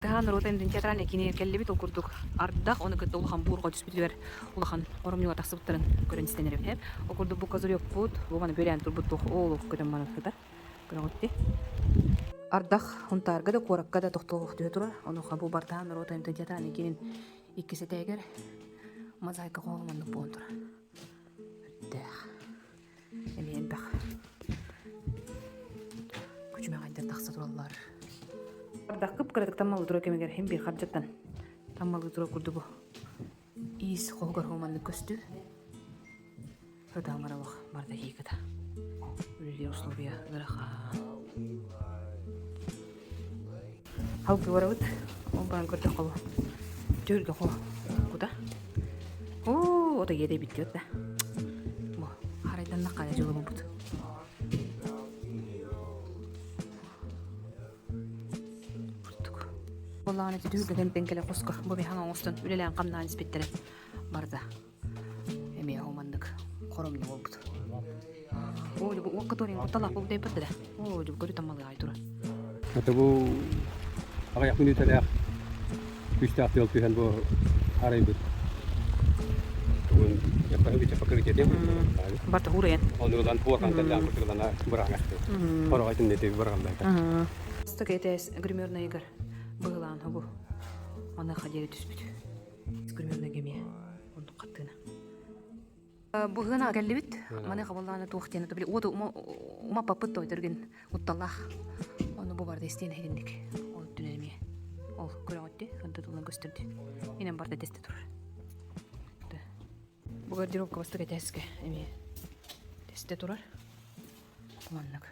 Таһаан норуот эмдин театральнай киинигэр кэллибит, ол курдук ардах, ону кытта улахан буурҕа түспүтүгэр улахан хоромньуга тахсыбыттарын көрөн истэн эрэбит. Ол курдук бу козырекпут, бу маны бүөлээн турбут туох оолук көтөн манан сытар. Көрөҕүт дии. Ардах Хунтаарга да, куоракка да тохтолох түһэ турар. Онуоха бу Бартаан норуот эмдин театральнай киинин иккис этээгэр мозаика хоһо маннык буолан турар. Үрдээх. Эмиэ элбэх күчүмэҕэйдэр тахса тураллар. Ардах кып-кыратык таммалыы турар кэмигэр иһин биир хардьыттан таммалыы турар курдугу иис хоһугар маннык көстүү. Сатаамар олох барда ииката. Үлэлиир условия ыарахан. Халгы барабыт. Ол баран көрдөххө бу. Түһүлгэ хо кута. Оо, ото иэдэй бүттүөт да. Бу харайданнахха эрэ дьылы булбут. Курдук. Буоллаҕына ити түһүлгэ кэмтэн кэлэ хоско бу биһаҥ оҥостон үлэлээн хамнаан испиттэрэ барда. Эмиэ ол маннык хоромньу буолбут. Оо, дьэ бу уокка туорайан кутталаах буолбут эбит да. Оо, дьэ бу көрү таммалыаҕай турар. Это бу аҕыйах мүнүүтэлээх күүстээх тыал түһэн бу арайбыт. Тугун Барта хуурайан. Ону ылан хуорхан тэллээн кутугулана быраҕаҥасты. Хороҕой түннэти быраҕаллайта. Сток этээс гримернайыгар быһылаан хобу. Маныаха диэри түспүт. Гримернайга эмиэ оннук хаттыына. Быһыына кэллибит. Маны хабыллааны туох диэн били уоту умаппаппыт тойтөргүн утталлаах. Ону бу барда истиэн иһинник. Ол түнэн эмиэ. Ол көрөҕүттү, ырдытылан көстөрдү. Инэн барда тесте турар. Бу гардеробка бастык этээске эмиэ тесте турар. Маннык.